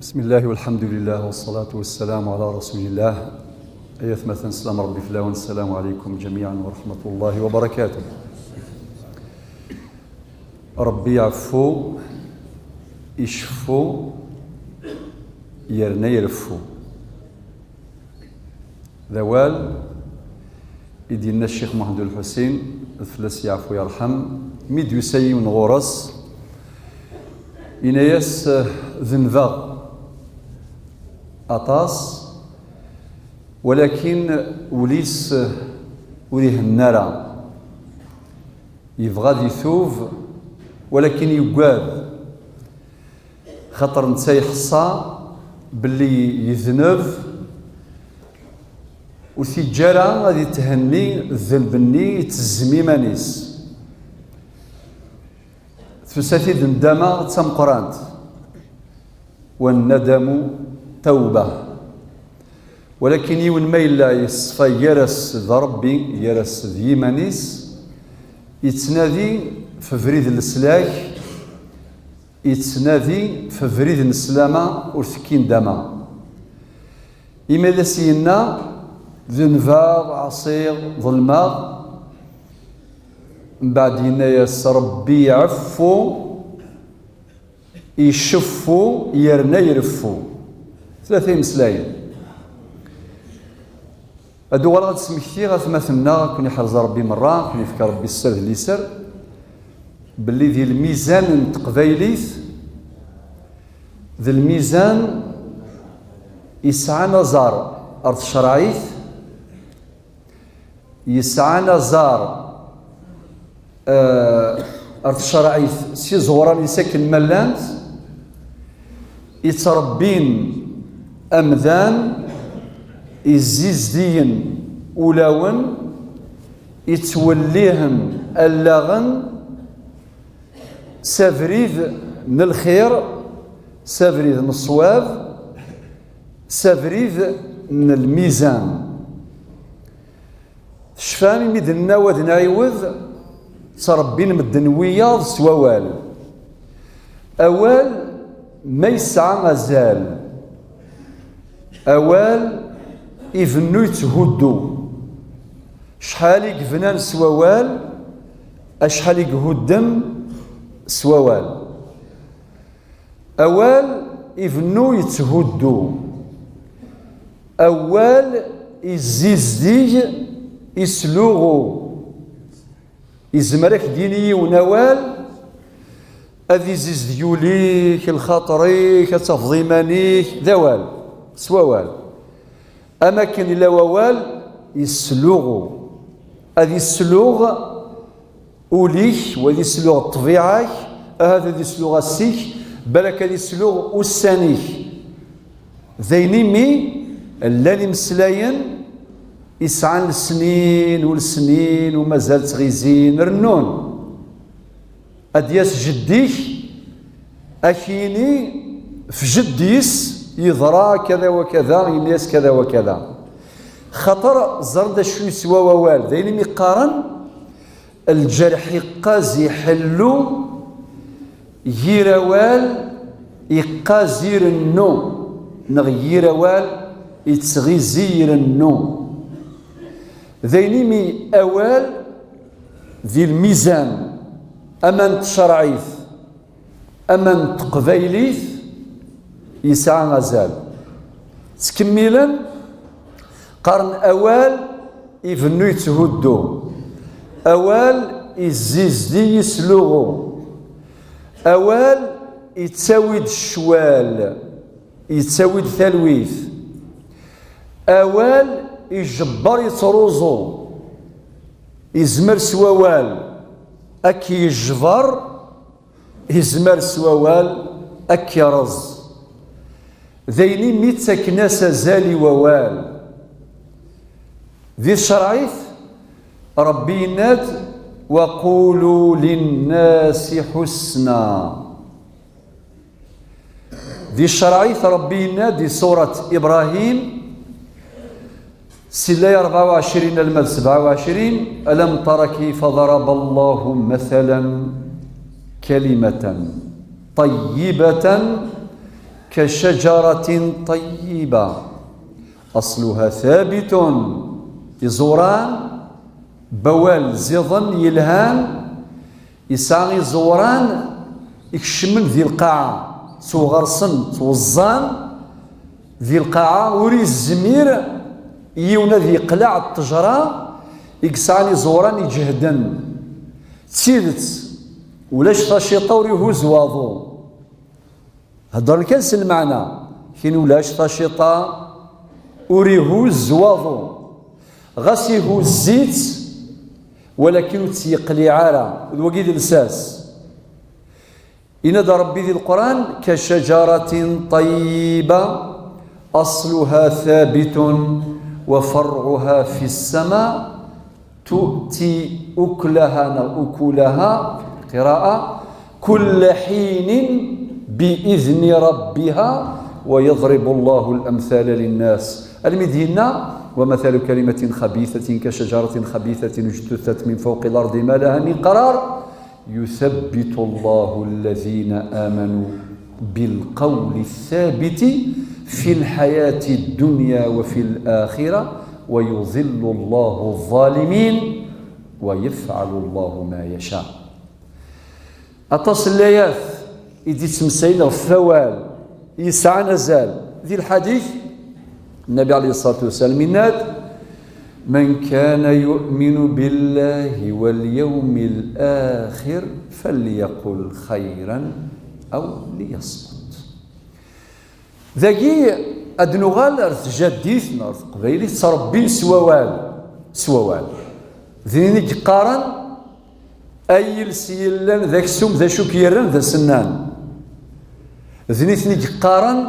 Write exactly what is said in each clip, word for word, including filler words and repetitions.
بسم الله والحمد لله والصلاة والسلام على رسول الله. Ay atmaten, sslam Ṛebbi fell-awen, السلام عليكم جميعا ورحمة الله وبركاته. Ṛebbi iɛeffu, iceffu, yerna ireffu. D awal i d-yenna Ccix Muḥend Ulḥusin, ad fell-as yeɛfu yerḥem, mi d-yusa yiwen ɣur-s, yenna-yas, eh, denbeɣ aṭas, walakin ul-is, eh, ur ihenna ara. Yebɣa ad itub, walakin yuggad. Xaṭer netta iḥṣa belli yedneb, ur t-iǧǧa ara ad ithenni ddneb-nni, ittezzem iman-is. Tusa-t-id nndama d tameqqrant. والندم توبة. Walakin yiwen ma yella yeṣfa gar-as d Ṛebbi, gar-as d yiman-is, yettnadi f ubrid n leslak, yettnadi f ubrid n sslama ur tekki nndama. Imi ad as-yenna, denbeɣ, ɛṣiɣ, ḍelmeɣ, mbeɛd yenna-yas Ṛebbi iɛeffu, iceffu yerna ireffu. Tlata imeslayen. Ad uɣaleɣ ad smektiɣ atmaten-nneɣ, ad ken-iḥrez Ṛebbi merra, ad ken-ifk Ṛebbi sser d liser, belli di lmizan n teqbaylit, d lmizan yesɛan aẓar ar tcerɛit, yesɛan aẓar, eh, ar tcerɛit s iẓuran-is akken ma llant, ittrebbin amdan, izzizdigen ulawen, ittwellihen allaɣen s abrid n lxir, s abrid n ṣṣwab, s abrid n lmizan. Tecfam imi d-nenna wa d nɛiwed, ttrebbin medden wiyaḍ s wawal. Awal ma yesɛa azal, awal ibennu yetthuddu. Acḥal i yebnan s wawal, acḥal i ihuddem s wawal. Awal ibennu yetthuddu. Awal izzizdig, isluɣu. Izmer ad k-d-yini yiwen awal, ad izizdeg ul-ik, lxaṭer-ik, ad tafeḍ iman-ik, d awal, s wawal. Am akken illa wawal, yesluɣu. Ad isluɣ ul-ik, wa ad isluɣ ṭṭbiɛa-k, ahat ad isluɣ ass-ik, balak ad isluɣ ussan-ik. D ayen imi llan imeslayen isɛan lesnin u lesnin u mazal ttɣizin, rennun. Ad d-yas jeddi-k, ad k-yini f jeddi-s yeḍra kada wa kada, yenna-yas kada wa kada. Xaṭer ẓer d acu yeswa wawal, d ayen imi qqaren, lǧerḥ iqqaz iḥellu, yir awal iqqaz irennu, neɣ yir awal ittɣizi irennu. D ayen imi awal di lmizan, ama n tcerɛit, ama n teqbaylit, yesɛa azal. Ttkemmilen, qqaren awal ibennu yetthuddu, awal izzizdi yesluɣu, awal ittawi-d ccwal, ittawi-d talwit, awal ijebber, yettruẓu, izmer s wawal ad k-yejber, izmer s wawal ad k-ireẓ. D ayen imi ttaken-as azal i wawal. Di tcerɛit, Ṛebbi yenna-d: "Wa qulu linnasi ḥusna." Di tcerɛit, Ṛebbi yenna-d di surat Ibrahim, si llaya rebɛa u ɛecrin alma d sebɛa u ɛecrin: "Alam tara kayfa daraba Allahu mathalan kalimatan tayyibatan كشجرة طيبة أصلها ثابت. Iẓuran, bawal ziḍen yelhan, yesɛa iẓuran ikecmen di lqaɛa, ttweɣersen, ttweẓẓan di lqaɛa, ur yezmir yiwen ad yeqleɛ ṭṭejra i yesɛan iẓuran iǧehden. D tidet, ulac taciṭa ur ihuz waḍu. Heddren kan s lmeɛna, kin ulac taciṭa ur ihuz waḍu. Ɣas ihuz-itt, walakin ur tt-yeqliɛ ara. D wagi d lsas. Yenna-d Ṛebbi di Leqran: كشجرة طيبة أصلها ثابت وفرعها في السماء تؤتي أكلها، أكلها، قراءة، كل حين بإذن ربها ويضرب الله الأمثال للناس. Almi d-yenna: ومثل كلمة خبيثة كشجرة خبيثة اجتثت من فوق الأرض ما لها من قرار يثبت الله الذين آمنوا بالقول الثابت في الحياة الدنيا وفي الآخرة ويضل الله الظالمين ويفعل الله ما يشاء. Aṭas n layat i d-yettmeslayen ɣef wawal yesɛan azal. Di lḥadit, Nnabi ɛalayhi ṣṣalatu wassalam yenna-d: من كان يؤمن بالله واليوم الآخر فليقل خيرا أو ليصمت. Dagi ad nuɣal ar tjaddit neɣ ar teqbaylit ttrebbin s wawal, s wawal. D win i yeqqaren: "Ay iles yellan d aksum, d acu k-yerran d asennan?" D nitni i yeqqaren: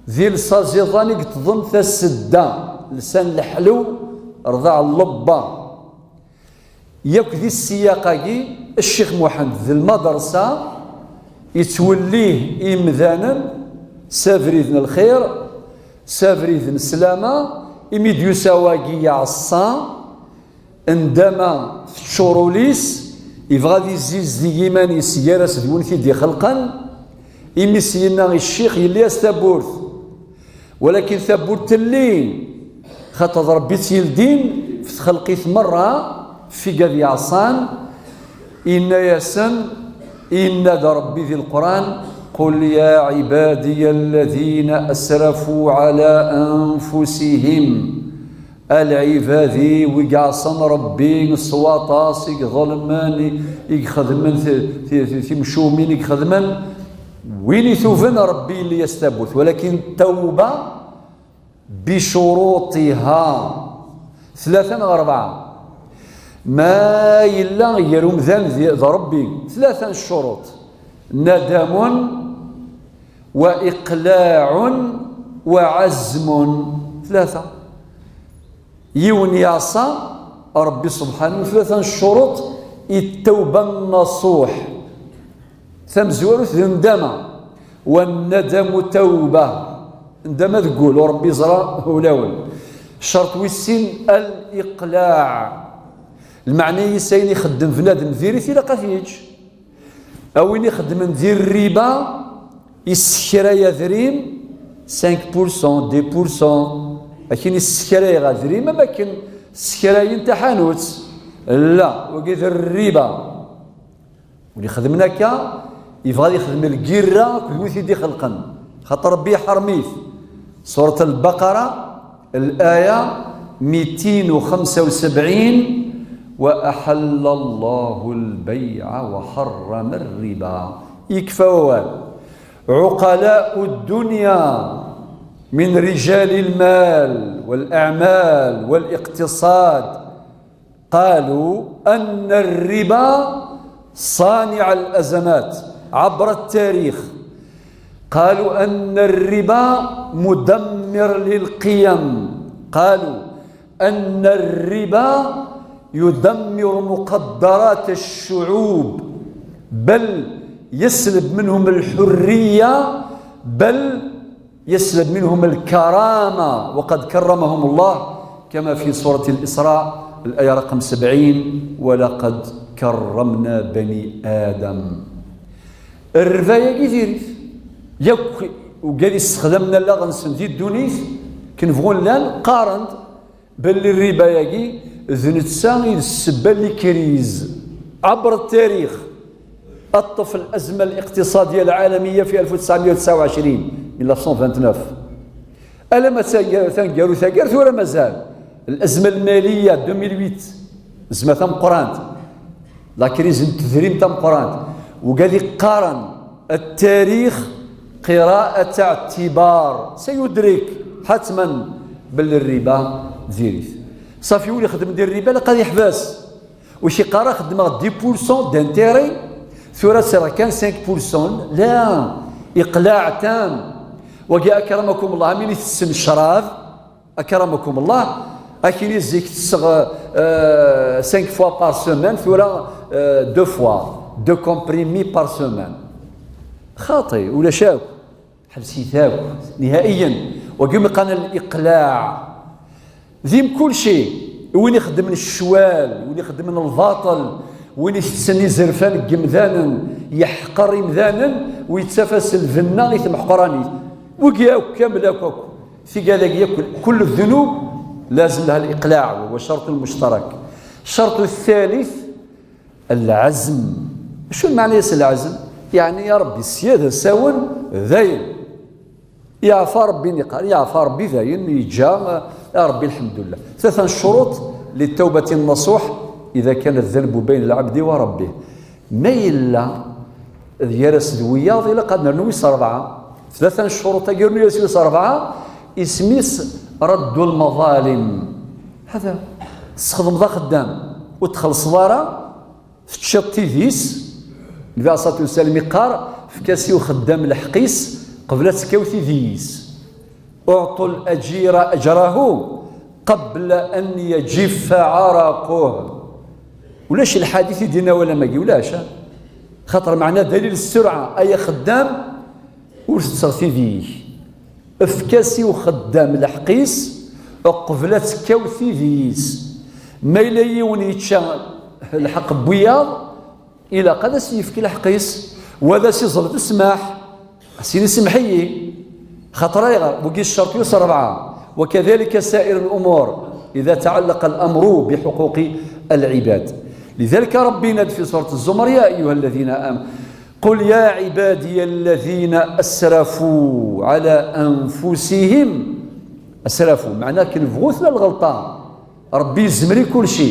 "D iles aẓidan i yeṭṭḍen tasedda, lsan leḥlu, rdaɛ llebba." Yakk di ssiyaq-agi, Ccix Muḥend d lmadersa yettwellih i yimdanen s abrid n lxir, s abrid n sslama, imi d-yusa wagi yeɛṣa, ndama teččur ul-is, yebɣa ad izzizdeg iman-is gar-as d win t-id-ixelqen, imi s-yenna i ccix yelli-as tawwurt. Walakin tawwurt telli, xaṭer d Ṛebbi i tt-yeldin, f txelqit merra, f igad yeɛṣan, yenna-yasen, yenna-d Ṛebbi di Leqran: "قل يا عبادي الذين أسرفوا على أنفسهم." A lɛibad-iw, i yeɛṣan Ṛebbi s waṭas, i iḍelmen, i, i ixedmen ti-, ti-, ti-, timcumin, i ixedmen, win ituben, Ṛebbi yelli-as tawwurt. Walakin tawba bicuruṭiha, tlata neɣ ṛebɛa. Ma yella gar umdan d, d Ṛebbi, tlata n ccuruṭ: nadamun, wa iqlaɛun, wa ɛazmun. Tlata. Yiwen yeɛṣa Ṛebbi subḥanahu, tlata n ccuruṭ i ttawba nnasuḥ. Tamezwarut d ndama. Wa nnadamu tawba. Ndama deg wul, u Ṛebbi yeẓra ulawen. Ccerṭ wis sin, al-iqlaɛ. Lmeɛna-is ayen ixeddem bnadem diri-t ilaq ad t-yeǧǧ. A win ixeddmen di rriba, yessekray adrim cinq pour cent, dix pour cent, akin yessekrayeɣ adrim am akken ssekrayen taḥanut. La, wagi d rriba. Win ixedmen akka, yebɣa ad yexdem lgirra akked wid i d-ixelqen. Xaṭer Ṛebbi iḥerm-it. Surat Al-Baqara, الآية ميتين وخمسة وسبعين: "وأحل الله البيع وحرم الربا". Yekfa wawal. عقلاء الدنيا من رجال المال والأعمال والاقتصاد قالوا أن الربا صانع الأزمات عبر التاريخ. قالوا أن الربا مدمر للقيم. قالوا أن الربا يدمر مقدرات الشعوب، بل يسلب منهم الحرية، بل يسلب منهم الكرامة، وقد كرمهم الله كما في سورة الإسراء الآية رقم سبعين: "ولقد كرمنا بني آدم". Rriba-agi diri-t. Yakk Ugad yessexdamen allaɣ-nsen di ddunit, akken bɣun llan, qqaren-d belli rriba-agi d netta i d ssebba n likriz. عبر التاريخ، اطف الأزمة الاقتصادية العالمية في ألف وتسعمية وتسعة وعشرين، mille neuf cent vingt-neuf. Alamma tanga-, taneggarut-agi ar tura mazal. L'azma al-maliya deux mille huit, azma tameqqrant, la crise n tedrimt tameqqrant. Ugad i qqaren التاريخ قراءة اعتبار، سيدرك حتما belli rriba diri-t. Ṣafi, win ixeddmen di rriba ilaq ad yeḥbes. Ur k-iqqar ara xeddmeɣ dix pour cent d'intérêt, tura ad sɛiɣ kan cinq pour cent. La, iqlaɛ tam. Wagi, akramakum Allah, am win itessen ccrab, akramakum Allah, akken i zik tesseɣ, euh, cinq fois par semaine, tura, euh, deux fois, deux comprimés par semaine. Xaṭi, ulac akk. Ḥbes-it akk, nihaiyen. Wagi mi qqaren liqlaɛ. Di mkul ci, win ixeddmen ccwal, win ixeddmen lbaṭel, win itetten izerfan n yemdanen, yeḥqer imdanen, u yettaf-as lbenna i temḥeqranit. Wigi akk, kamel akk, akk. Tigad-agi akk, كل الذنوب لازم لها الإقلاع، وهو شرط مشترك. الشرط الثالث العزم. Acu lmeɛna-yas lɛezm? Yeɛni, ya Ṛebbi, sya d asawen, dayen. Yeɛfa Ṛebbi, niqal, yeɛfa Ṛebbi, dayen, yeǧǧa, ya Ṛebbi, lḥemdullah. Tlata n ccuruṭ للتوبة النصوح إذا كان الذنب بين العبد وربه. Ma yella d gar-as d wiyaḍ, ilaq ad nernu wis ṛebɛa. Tlata n ccuruṭ-agi, rnu-yas wis ṛebɛa, isem-is رد المظالم. Hada, tesxedmeḍ axeddam, ur txellṣeḍ ara, teččiḍ tidi-s. Nnbi ɛalayhi ṣṣalatu wassalam iqqar: "Efk-as i uxeddam lḥeqq-is qbel ad tekkaw tidi-s." "أعطوا الأجير أجره قبل أن يجف عرقه." Ulac lḥadit i d-yenna walam-agi, ulac, a? Xaṭer meɛna dalil ssurɛa, ay axeddam, ur tetteɣ tidi-k. Efk-as i uxeddam lḥeqq-is uqbel ad tekkaw tidi-s. Ma yella yiwen yečča lḥeqq n wiyaḍ, ilaq ad as-yefk lḥeqq-is, wa ad as-iẓel d ssmaḥ, ad as-yini: "Semmeḥ-iyi." Xaṭer ayɣer? Wagi ccerṭ wis ṛebɛa. "وكذلك سائر الأمور إذا تعلق الأمر بحقوق العباد." لذلك ربي ينادي في سورة الزمر: "يا أيها الذين آمنوا، قل يا عبادي الذين أسرفوا على أنفسهم." Asrafu, meɛna akken bɣu tella lɣelṭa. Ṛebbi yezmer i kulci.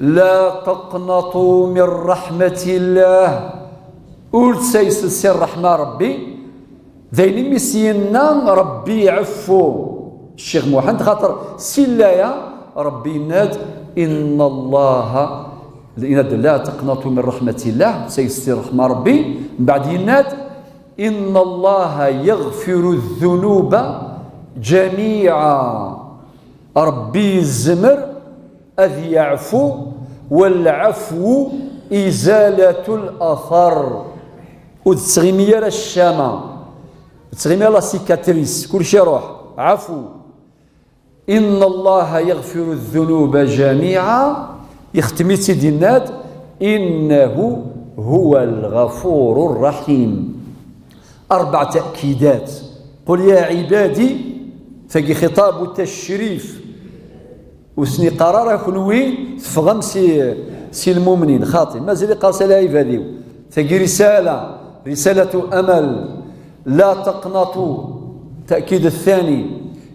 "لا تقنطوا من رحمة الله." Ur ttayset si ṛṛeḥma Ṛebbi. D ayen imi s-yenna Ṛebbi iɛeffu Ccix Muḥend, xaṭer si llaya Ṛebbi yenna-d: "إن الله", yenna-d: "لا تقنطوا من رحمة الله", ur ttayset si ṛṛeḥma Ṛebbi. Mbeɛd yenna-d: "إن الله يغفر الذنوب جميعا." Ṛebbi yezmer ad yeɛfu, والعفو إزالة الأثر. Ur d-tettɣimi ara ccama, ur d-tettɣimi ara la cicatrice, kulci iṛuḥ. Ɛfu. "إن الله يغفر الذنوب جميعا", ixtem-itt-id, yenna-d: "إنه هو الغفور الرحيم". Arbeɛ takidat. "قل يا عبادي", tagi خطاب تشريف. Ur sen-iqqar ara: "Kenwi teffɣem si, si lmumnin", xaṭi, mazal iqqar-as: "Ala ɛibad-iw". Tagi risala, رسالة أمل. "لا تقنطوا"، التأكيد الثاني،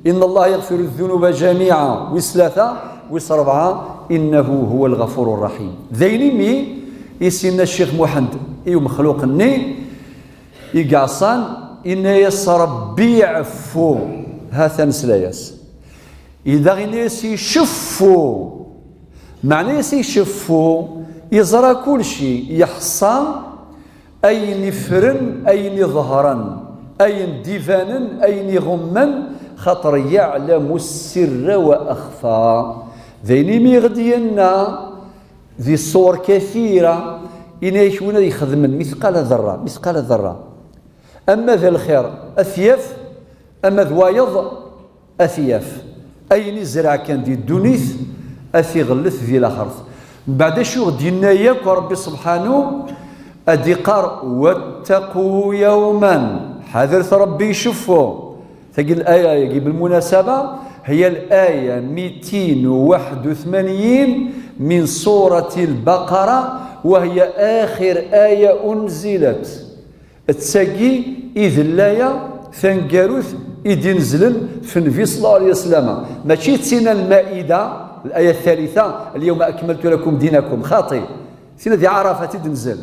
"إن الله يغفر الذنوب جميعا". Wis tlata, wis ṛebɛa, "إنه هو الغفور الرحيم". D ayen imi i s-yenna Ccix Muḥend i umexluq-nni i yeɛṣan, yenna-yas: "Ṛebbi ɛfu", ha-t-an nesla-yas. Daɣ yenna-yas: "Iceffu". Meɛna-yas iceffu, yeẓra kulci, yeḥṣa ayen ifren, ayen iḍehren, ayen d-ibanen, ayen iɣummen, xaṭer يعلم السر وأخفى. D ayen imi i ɣ-d-yenna di ṣṣuwar kathira, ini-ak win ad ixedmen mithqala ḍerra, mithqala ḍerra. Ama d lxir, ad t-yaf, ama d wayeḍ, ad t-yaf. Ayen izreɛ kan di ddunit, ad t-iɣellet di laxert. Mbeɛd acu i ɣ-d-yenna yakk Ṛebbi subḥanu? Ad d-iqqar: "واتقوا يوما", Ḥadret Ṛebbi iceffu. Tagi الآية-agi بالمناسبة هي الآية ميتين وواحد وثمانين من سورة البقرة، وهي آخر آية أنزلت. D tagi i d laya taneggarut i d-inezlen f Nnbi صلى الله عليه وسلم. Mačči d tina المائدة، الآية الثالثة، اليوم أكملت لكم دينكم. Xaṭi. Tina di Ɛarafat i d-tenzel.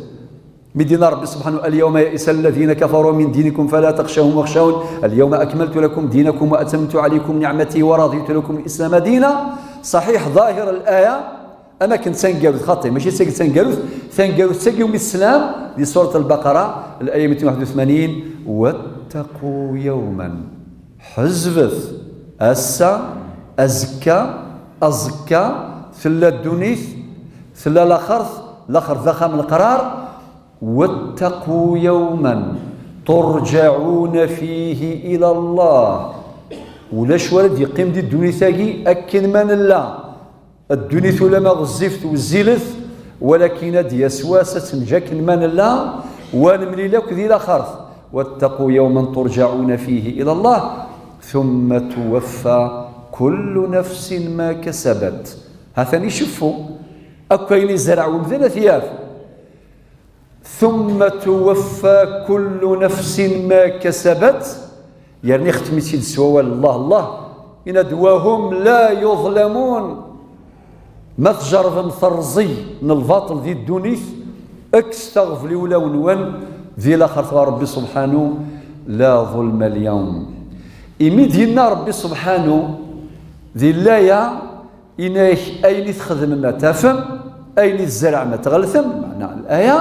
Mi d-yenna Ṛebbi سبحانه: اليوم يئس الذين كفروا من دينكم فلا تخشوهم واخشون، اليوم أكملت لكم دينكم وأتممت عليكم نعمتي ورضيت لكم الإسلام دينا. صحيح، ظاهر الآية am akken d taneggarut, xaṭi, mačči d tagi d taneggarut, taneggarut d tagi umi teslam di سورة البقرة, الآية ميتين وواحد وثمانين: واتقوا يوما. Ḥezbet, ass-a, azekka, aẓekka, tella ddunit, tella laxert, laxert d axxam n leqrar. واتقوا يوما ترجعون فيه إلى الله. Ulac wara d-yeqqim di ddunit-agi akken ma nella. Ddunit ulamma ɣezzifet wezzilet, walakin ad d-yas wass ad tenǧ akken ma nella, wa nemlil akk di laxert. واتقوا يوما ترجعون فيه إلى الله ثم توفى كل نفس ما كسبت. Ha-t-an iceffu. Akk ayen izerreɛ wemdan ad t-yaf. ثم توفى كل نفس ما كسبت. Yerna ixtem-itt-id s wawal Allah, Allah, yenna-d: وهم لا يظلمون. Ma tjerrbem terẓi n lbaṭel di ddunit, kkset aɣbel i wulawen-nwen, di laxert ɣer Ṛebbi سبحانه: لا ظلم اليوم. Imi d-yenna Ṛebbi سبحانه di laya, Yenna-yak ayen i txedmem ad tafem, ayen i tzerɛem ad tɣeltem, meɛna laya.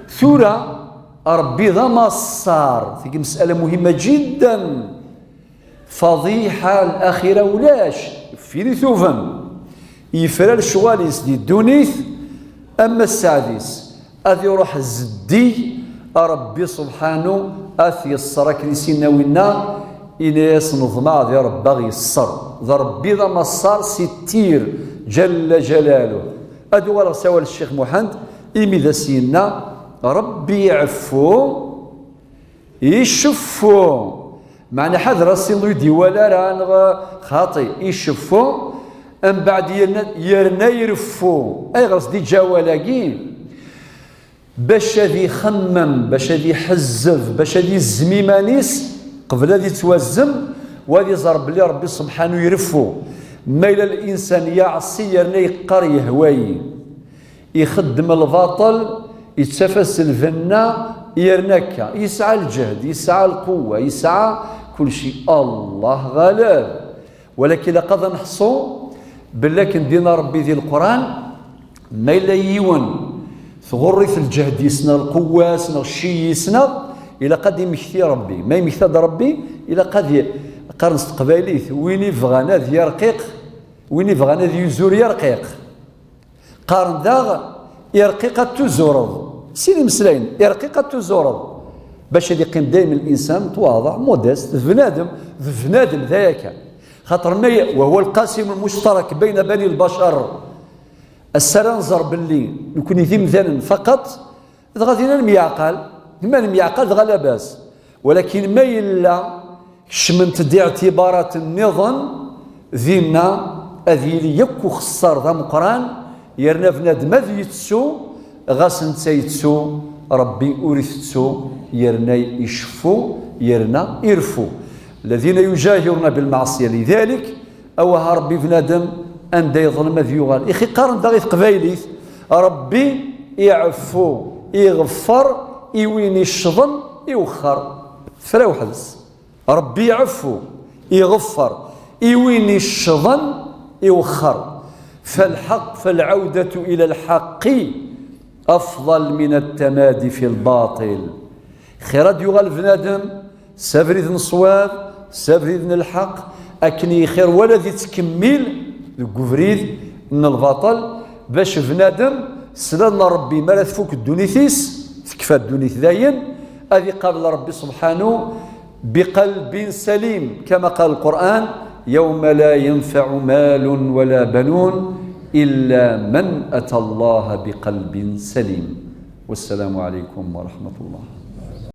Tura, Ṛebbi d amaṣṣar, tagi مسألة مهمة جدا. Faḍiḥa, laxira ulac, ɣef win ituben. Yefra lecɣal-is di ddunit, ama sseɛd-is. Ad iruḥ zeddig, Ṛebbi سبحانه ad t-yeṣṣer akken i s-yenna winna, yenna-yas: neḍmeɛ di Ṛebbi a ɣ-yeṣṣer. D Ṛebbi d amaṣṣar si ttir, جل جلاله. Ad uɣaleɣ s awal Ccix Muḥend, imi d as-yenna: Ṛebbi iɛeffu, iceffu. Meɛna ḥader, asinḍu ur d-iwala ara, neɣ xaṭi, iceffu, mbeɛd yerna, yerna ireffu. Ayɣer s-d-iǧǧa awal-agi? Bac ad ixemmem, bac ad iḥezzeb, bac ad izzem iman-is, qbel ad ittwazzem, u ad iẓer belli Ṛebbi سبحانه ireffu. Ma yella linsan yeɛṣi yerna yeqqar yehwa-yi, ixeddem lbaṭel, yettaf-as lbenna, yerna akka, yesɛa lǧehd, yesɛa lquwwa, yesɛa kulci. Allah ɣaleb. Walakin ilaq ad neḥṣu belli akken d-yenna Ṛebbi di Leqran, ma yella yiwen tɣurr-it lǧehd-is neɣ lquwwa-s neɣ cci-is neɣ, ilaq ad d-imekti Ṛebbi. Ma yemmekta-d Ṛebbi, ilaq ad y-, qqaren s teqbaylit, win ibɣan ad yerqiq, win ibɣan ad yuzur yerqiq. Qqaren daɣ: irqiq ad tuzureḍ. Sin imeslayen, irqiq ad tuzureḍ. Bac ad iqqim dayem linsan twaḍeɛ, modeste, d bnadem, d bnadem, d aya kan. Xaṭer ma y-, وهو القاسم المشترك بين بني البشر. Ass ara nẓer belli nekni d imdanen faqat, dɣa dinna nemyeɛqal. Ma nemyeɛqal dɣa labas. Walakin ma yella kecment-d iɛtibarat nniḍen, dinna ad yili yakk uxeṣṣar d ameqqran, yerna bnadem ad yettu, ɣas netta yettu, Ṛebbi ur itettu, yerna iceffu, yerna ireffu. الذين يجاهرون بالمعصية لذلك. Awah, Ṛebbi bnadem anda yeḍlem ad yuɣal. Ixi qqaren daɣ i teqbaylit: Ṛebbi iɛeffu, iɣeffer i win iccḍen, iwexxer. Tefra weḥd-s. Ṛebbi iɛeffu, iɣeffer i win iccḍen, iwexxer. فالحق، فالعودة إلى الحق أفضل من التمادي في الباطل. Xir ad yuɣal bnadem s abrid n ṣṣwab, s abrid n lḥeqq, akken ixir wala ad ittkemmil deg ubrid n lbaṭel, bac bnadem, s lal n Ṛebbi, mi ara tfuk ddunit-is, tekfa ddunit dayen, ad iqabel Ṛebbi سبحانه بقلب سليم، كما قال القرآن: يوم لا ينفع مال ولا بنون إلا من أتى الله بقلب سليم. والسلام عليكم ورحمة الله.